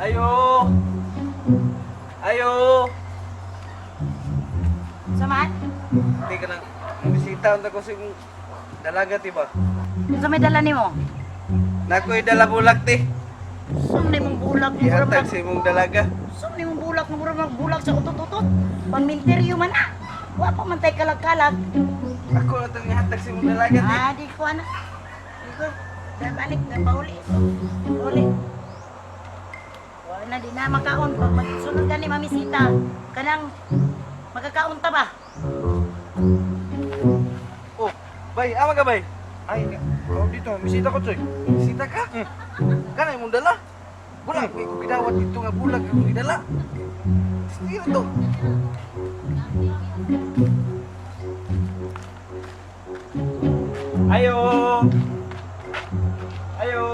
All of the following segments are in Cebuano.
Ayo! Ayo! Samahan? Hindi ka nang bisita unta ko sa imong dalaga ti ba? Unsa may dala nimo? Nakoy dala bulak ti. Sum nimong bulak mo Ihatag sa imong dalaga. Sum nimong bulak mo murag bulak sa utot-utot. Pangminteryo man ah. Wa pa man tay kalag-kalag. Ako na itong ihatag sa imong dalaga ti. Ah, di ko ana. Di ko. Balik na pauli. Uli. Wala na di na makaon pag magsunod ka ni Mamisita. Kanang magkakaon ta ba? Oh, bay, ama ka bay? Ay, oh, dito, misita ko, Choy. Bisita ka? Kana imong dala? Bulak may ko gidawat dito nga bulag akong gidala. Sino to? Ayo! Ayo!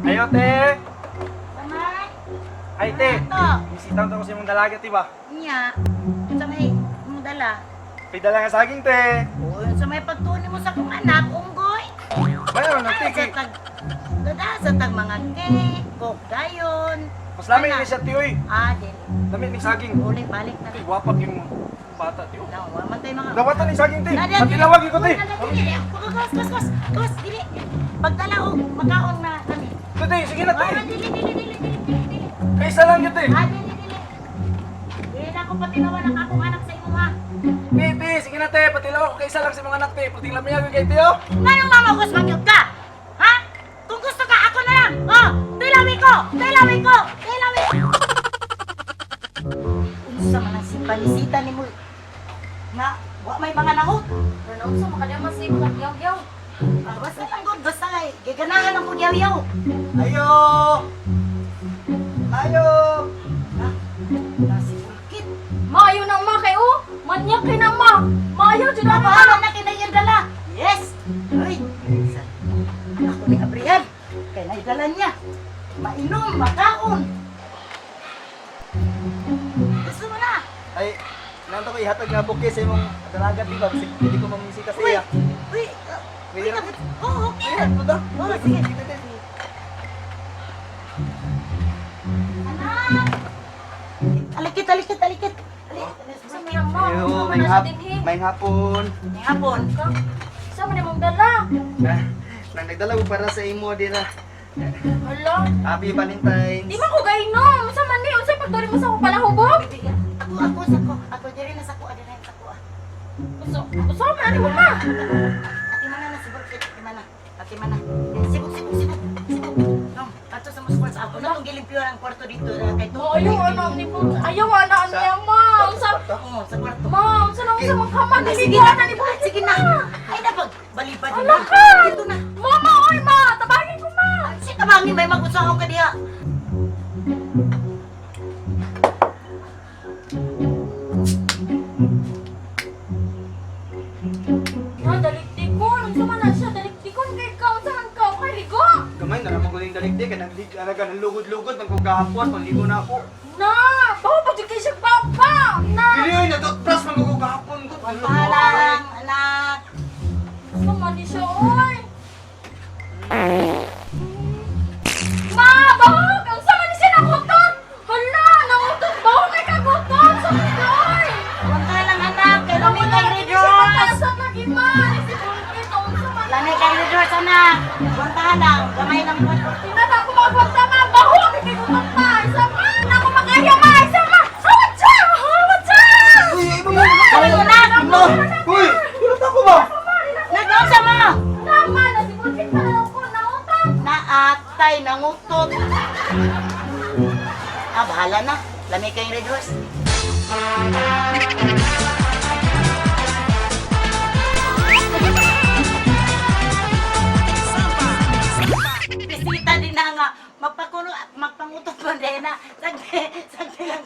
Ayo, te! Samay. Ay, te! Ato. Misita ko sa imong dalaga, ti ba? Nya. Unsa may imong dala? May dala nga saging, te! O, unsa may pagtuon nimo sa akong anak, unggoy? Bayo na, te! Sa tag Dada sa tag mga cake, coke dayon. Mas lami Ana. ni siya, ti, oy! Ah, dili. Lami ni saging. Uli, balik na. Te, wapak yung bata, ti, oh. Na, wa man tay mga Dawatan ni saging, te! Dali, Pati lawag ko, te! Dili, Gas, gas, gas. Gas, dili. Pagdala og makaon na kami. Te, te, sige na, te! Ah, dili, dili, dili, dili, dili, dili. Kaysa lang yun, te! Ah, dili, dili. Dili na ako patinawan ang akong anak sa imo ha. Te, te, sige na, te! Pati lawag ko kaysa lang sa mga anak, te! Pati lami ako kay te, oh! Ngayong mama ko mangyud ka? Ha? Kung gusto ka, ako na lang. Oh, tilawi ko! Tilawi ko! Tilawi ko! Unsa man ang sipanisita ni mo nga wa may mga nahot. Pero sa makadama sa mga yaw-yaw. Ah, basta lang gud, basta kay giganahan ang kong yaw-yaw. Ayo! Ayo! Ha? Nasi pulkit. Maayo na ma kay oh. Manyak kay na ma. Maayo jud na ma. Bahala na kinayang dala. Yes! Ay, sa ako ni Gabriel. Kay naidala niya. Mainom, makaon. Gusto mo na? Ay, nanto ko ihatag nga bouquet sa imong dalaga ti ba? Kasi hindi ko mamisita sa Uy, iya. uy, uy, Uy, oh, okay. Ano da? Oh, sige. Anak! Alikit, alikit, alikit. Alikit. Sa mga ma. Ayo, Sa may man hap, sa dinhi. may hapon. May hapon. Ka. Sa man imong dala. Ah, nang nagdala ko para sa imo dira. Hala. Happy Valentine's. Di man ko gainom. Sa man ni unsay pagduri mo sa akong palahubog? Ako, ako, sa ko. Ako, diri na sa ko. Diri na sa ko. Usa usa man ani mo ma. Ati mana na, sibuk, ati mana. Ati mana. Sibuk, sibuk, sibuk. Sibuk. No, ato sa muskol sa ako. Na itong gilimpyo ang kwarto dito. Na, kay Maayo ana ni mo. Ayaw ana niya ma. Unsa Oo, sa kwarto. ma, unsa na unsa man ka ma Ay, dili sige ko na, ana ni mo. Sige na. Ay, napag balibad Ala na. ka! Dito na. Mama oy ma, tabangin ko ma. Si tabangin may mag-usahong ka diha. Ma, daliktikon. Unsa man na siya daliktikon kay ka unsa man ka kay ligo. Gamay na naman ko yung daligdi, kaya naglig, alaga, nalugod-lugod, nagkugahapon, pangligo na ako. Na, bawo pa jud kay siya baba. Na. Dili oy, natutpras, magkugahapon ko. Palang, anak. Unsa man ni siya oy. Ma, bawo unsa man ni siya nangutot? Hala, nangutot bawo kay kagutot sa man oy. Huwag ka lang, anak. Kay lami kay Siya redors. matasan lagi ma. Si Bulkit unsa man. Lami kay redors, anak. Huwag ka lang. Gamay lang po. Hindi na ako magwagta ma. Baho kay kagutot ma. Isa ma. Na ako makaya ma. Isa ma. Hawat siya. Hawat siya. Uy, ay, mga! Ay, anak. Uy, kulot ako ba? Nagdaon sa mo. Tama na si Bulkit pa na ako nautot. Naatay, nangutot. Ah, bahala na. Lami kay redors. Bisita din na nga. Magpakulo, magpangutot man din na. Sagdi, sagdi lang.